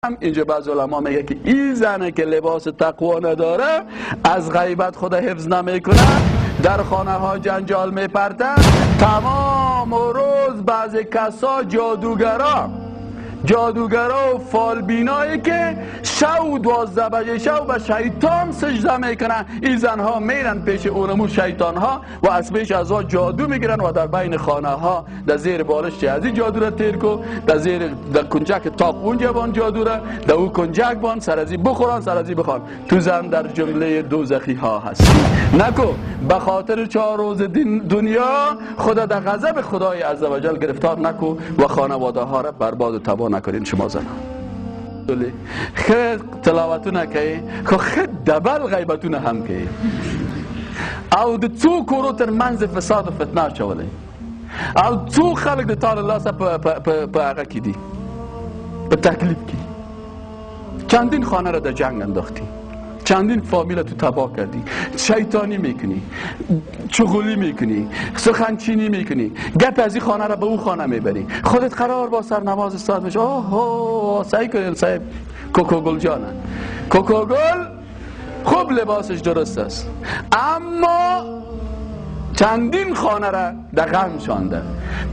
هم اینجا بعض علما میگه که این زنه که لباس تقوا نداره، از غیبت خود حفظ نمیکنه، در خانه ها جنجال میپرتن، تمام روز بعضی کسا جادوگرا و فالبینایی که شو 12 بجه شو به شیطان سجده میکنن، این زنها میرن پیش اونمو شیطان ها و از پیش از ها جادو میگیرن و در بین خانه ها در زیر بالش از این جادو را تیر کو، در زیر در کنجک تاق اونجا بان جادو را در او کنجک بان، سر از این بخورن سر از این بخوان. تو زن در جمله دوزخی ها هستی. نکو به خاطر 4 روز دنیا خدا در غضب خدای عزوجل گرفتار نکو و خانواده ها را برباد و تباه نکنین. شما زنان خیر تلاوتونه کوي خو ښه دبل غیبتونه هم کوي او د څو کورو تر منځ فساد و فتنه اچولی او څو خلک د تا له لاسه په هغه کې دي، په تکلیف کې. چندین خانه را در جنگ انداختی، چندین فامیل تو تباه کردی، شیطانی میکنی، چغولی میکنی، سخنچینی میکنی، گپ از این خانه را به او خانه میبری، خودت قرار با سر نماز استاد میشه. اوه سعی کنید صاحب کوکو گل جانه، کوکو گل خوب لباسش درست است اما چندین خانه را در غم شانده.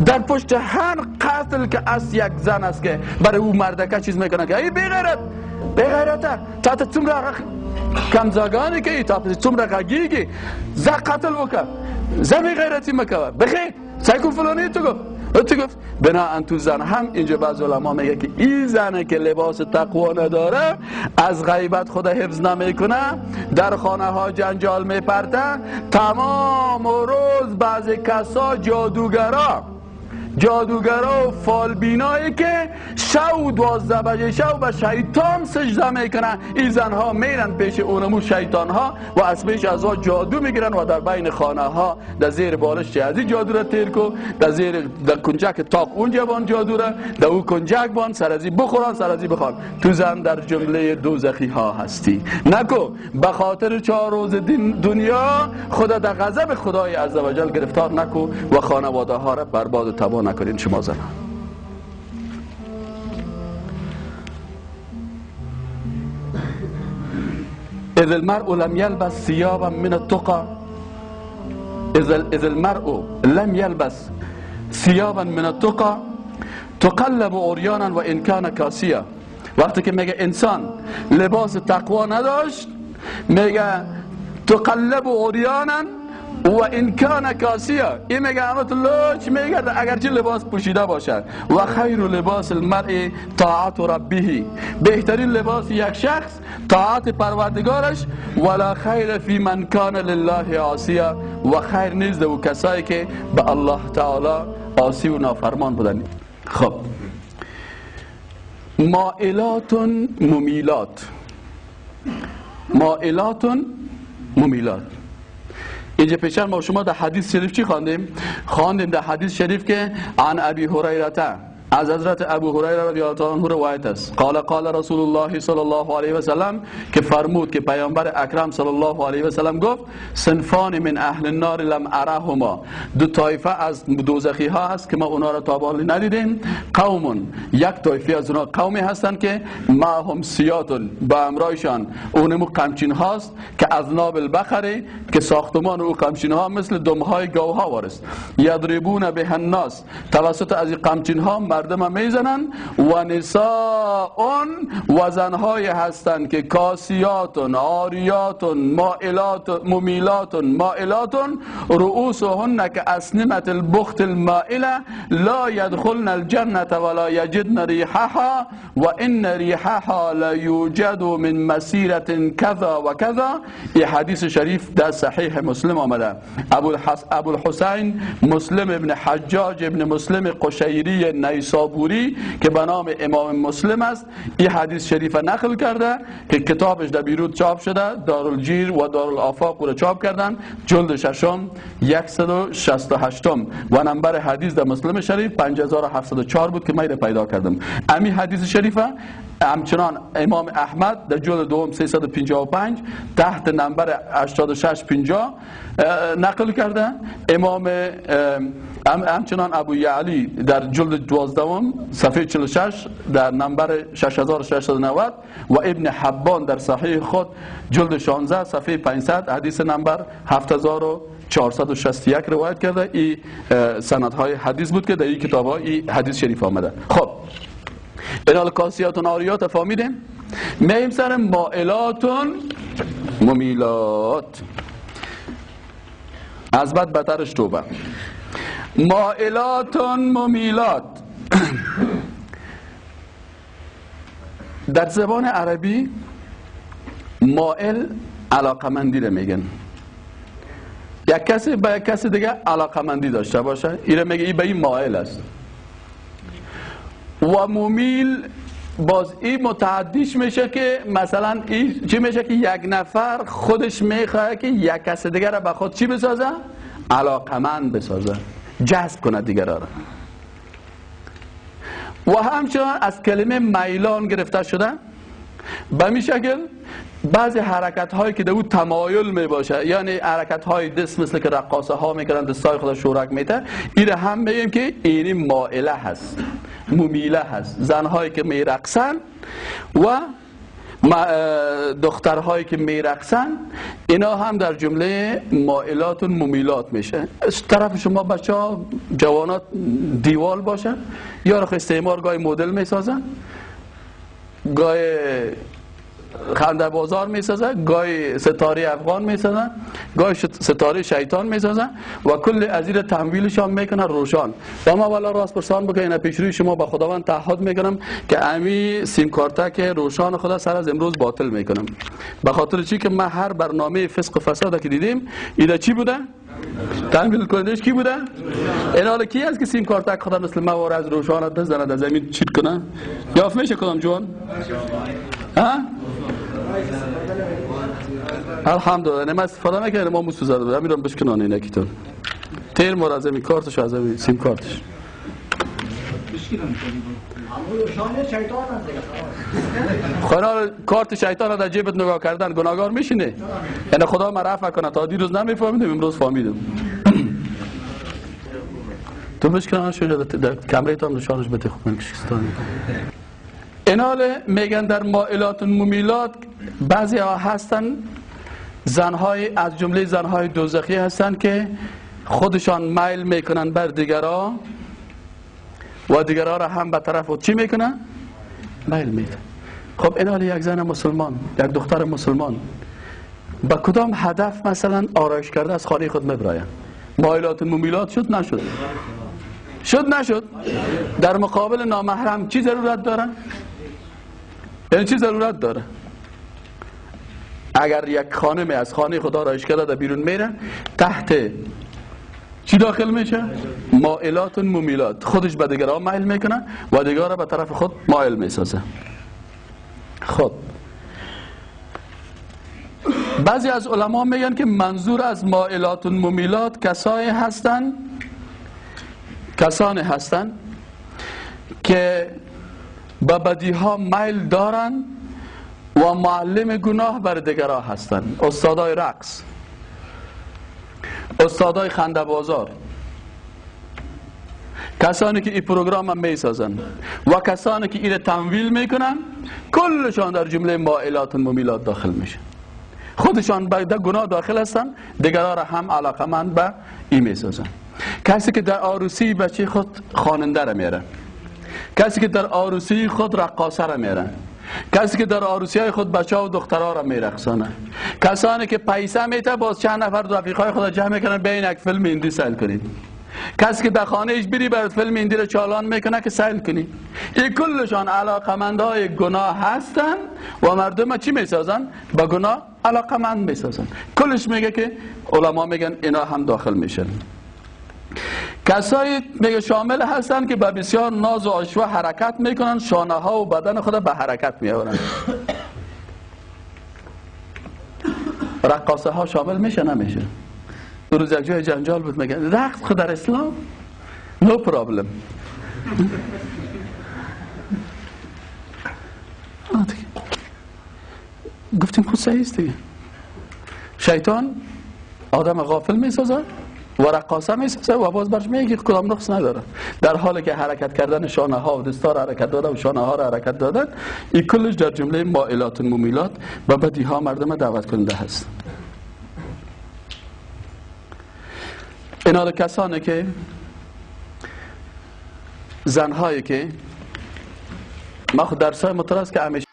در پشت هر قتل که از یک زن است که برای او مردکه چیز میکنه که ای بیغیرت بیغیرته تا ته څومره کمزاګانې کوي، تا پسې څومره غږېږي، زه قتل وکړه، زه بیغیرتي مه کوه، بخیر سعی کن فلانی تو گفت تو گفت. بناهن تو زن هم اینجا بعض علما میگه که این زنه که لباس تقوا نداره، از غیبت خود حفظ نمیکنه، در خانه ها جنجال میپرته، تمام روز بعضی کسا جادوگرا و فالبینایی که شو 12 بجه شو به شیطان سجده میکنن، این زنها میرن پیش اونمو شیطان ها و از پیش از ها جادو میگیرن و در بین خانه ها در زیر بالش از این جادو را تیر کو، در زیر در کنجک تاق اونجا بان جادو را در او کنجک بان، سر از این بخورن سر از این بخوان. تو زن در جمله دوزخی ها هستی. نکو به خاطر 4 روز دنیا خدا در غضب خدای عزوجل گرفتار نکو و خانواده ها را برباد و تباه نکنین. شما زنان اذا المرء لم يلبس ثيابا من التقى، اذا المرء لم يلبس ثيابا من التقى تقلب عريانا وان كان كاسيا. وقتی که میگه انسان لباس تقوا نداشت، میگه تقلب عريانا و ان کان کاسیا، این میگه همه تو لچ میگرده اگرچه لباس پوشیده باشد. و خیر لباس المرء طاعت ربه، بهترین لباس یک شخص طاعت پروردگارش. ولا خیر فی من کان لله عاصیا، و خیر نیست او کسایی که به الله تعالی عاصی و نافرمان بودن. خب مائلات ممیلات، مائلات ممیلات. اینجا پیشتر ما شما در حدیث شریف چی خواندیم؟ خواندیم در حدیث شریف که عن ابی هریره، از حضرت ابو هریره رضی الله تعالی عنه روایت است، قال قال رسول الله صلی الله علیه و سلم، که فرمود که پیامبر اکرم صلی الله علیه و سلم گفت صنفان من اهل النار لم ارهما، دو طایفه از دوزخی ها هست که ما اونا را تا به حال ندیدیم. قوم، یک طایفه از اونا قومی هستند که ما هم سیات، به امرایشان اونمو قمچین هاست که از ناب البقره، که ساختمان او قمچین ها مثل دمهای گاوها وارست، یضربون به الناس، توسط از این قمچین ها مردم میزنن. و نساء، و زنهای هستند که کاسیات، عاریات، مائلات، ممیلات، مائلات، رؤوسهن که اسنمة البخت المائله لا يدخلن الجنة ولا يجدن ريحها وان ريحها لا يوجد من مسيرة كذا وكذا. این حدیث شریف در صحیح مسلم آمده. ابو الحسین مسلم ابن حجاج ابن مسلم قشیری نیسابوری که به نام امام مسلم است، این حدیث شریف نقل کرده که کتابش در بیروت چاپ شده، دارالجیر و دارالآفاق رو چاپ کردن، جلد ششم 168 و نمبر حدیث در مسلم شریف 5704 بود که من پیدا کردم. امی حدیث شریفه همچنان امام احمد در جلد دوم 355 تحت نمبر 8650 نقل کرده. امام همچنان ابو یعلی در جلد 12 صفحه 46 در نمبر 6690 و ابن حبان در صحیح خود جلد 16 صفحه 500 حدیث نمبر 7461 روایت کرده. این سندهای حدیث بود که در این کتاب ها این حدیث شریف آمده. خب اینال کاسیات و عاریات فهمیدیم. میایم سر مائلات ممیلات. از بد بدترش توبه. مائلات ممیلات در زبان عربی مائل علاقمندی رو میگن. یک کسی با یک کسی دیگه علاقمندی داشته باشه، این رو میگه این به این مائل است. و ممیل باز این متعدیش میشه که مثلا این چی میشه که یک نفر خودش میخواد که یک کس دیگه را به خود چی بسازه؟ علاقمند بسازه، جذب کنه دیگران را. و همچنان از کلمه میلان گرفته شده. به می شکل بعضی حرکت هایی که در او تمایل می باشه، یعنی حرکت های دست مثل که رقاصه ها میکنن، دستای خود شورک میته، این هم میگیم که اینی مائله هست، ممیله هست. زنهایی که میرقصن و دخترهایی که میرقصن، اینا هم در جمله مائلات و ممیلات میشه. طرف شما بچه ها جوانات دیوال باشه، یا رخ استعمار گاهی مدل میسازن، گاهی خنده بازار میسازن، گاهی ستاره افغان میسازن، گاهی ستاره شیطان میسازن و کل از این تمویلش هم میکنن روشان. و ما والا راست پرسان بکنین، اینا پیش روی شما با خداوند تعهد میکنم که امی سیم کارت که روشان خدا سر از امروز باطل میکنم. به خاطر چی که ما هر برنامه فسق و فساد که دیدیم اینا چی بوده؟ تمویل کنندش کی بوده؟ این حالا کی است که سیم کارت خدا مثل ما از روشان بزنه در زمین چیت کنه؟ یافت میشه کدام جوان؟ ها؟ الحمدلله ما استفاده نکردیم، ما موسو زده بودم میرم بشکنان اینا کیتون تیر مور از کارتش، از سیم کارتش خدا کارت شیطان در جیبت نگاه کردن گناهگار میشینه. یعنی خدا ما رفع کنه. تا دیروز نمیفهمیدم، امروز فهمیدم. تو بشکنان شده در کمره تا نشانش بده خوب کشستانی. اینال میگن در مائلات و ممیلات بعضی ها هستن زنهای از جمله زنهای دوزخی هستن که خودشان میل میکنن بر دیگرا و دیگرا را هم به طرف خود چی میکنن؟ میل میکنن. خب اینال یک زن مسلمان، یک دختر مسلمان با کدام هدف مثلا آرایش کرده از خانه خود میبراین؟ مائلات و ممیلات شد نشد؟ شد نشد؟ در مقابل نامحرم چی ضرورت داره؟ یعنی چی ضرورت داره؟ اگر یک خانم از خانه خدا آرایش کرده در بیرون میره، تحت چی داخل میشه؟ مائلات و ممیلات. خودش به دیگران مایل میکنه و دیگران به طرف خود مایل میسازه. خب بعضی از علما میگن که منظور از مائلات و ممیلات کسایی هستند، کسانی هستند که به بدیها میل دارن و معلم گناه بر دیگران هستند. استادای رقص، استادای خنده بازار، کسانی که این پروگرام هم میسازن و کسانی که این تمویل میکنن، کلشان در جمله مائلات و ممیلات داخل میشن. خودشان به گناه داخل هستن، دیگران را هم علاقمند به این میسازن. کسی که در عروسی بچه خود خواننده را میاره، کسی که در عروسی خود رقاصه را میاره، کسی که در عروسی های خود بچه ها و دخترها را میرقصانه، کسانی که پیسه میته باز چند نفر رفیقای خود جمع میکنن بین یک فیلم هندی سیل کنید، کسی که در خانه ایش بری برات فیلم هندی را چالان میکنه که سیل کنی. این کلشان علاقمندهای گناه هستن و مردم چی میسازن؟ با گناه علاقمند میسازن. کلش میگه که علما میگن اینا هم داخل میشن. کسایی میگه شامل هستن که به بسیار ناز و عشوه حرکت میکنن، شانه ها و بدن خود به حرکت میآورن. رقاصه ها شامل میشه نمیشه؟ روز یک جای جنجال بود، میگن رقص خود در اسلام no problem. گفتیم خود صحیح است دیگه. شیطان آدم غافل میسازه و رقاصه میسازه و باز برش میگه کدام نقص نداره، در حالی که حرکت کردن شانه ها و دستا را حرکت دادن و شانه ها را حرکت دادن، این کلش در جمله مائلات و ممیلات و بدی ها مردم دعوت کننده هست. اینا کسانی که زنهایی که ما خود درسای متراس که همیشه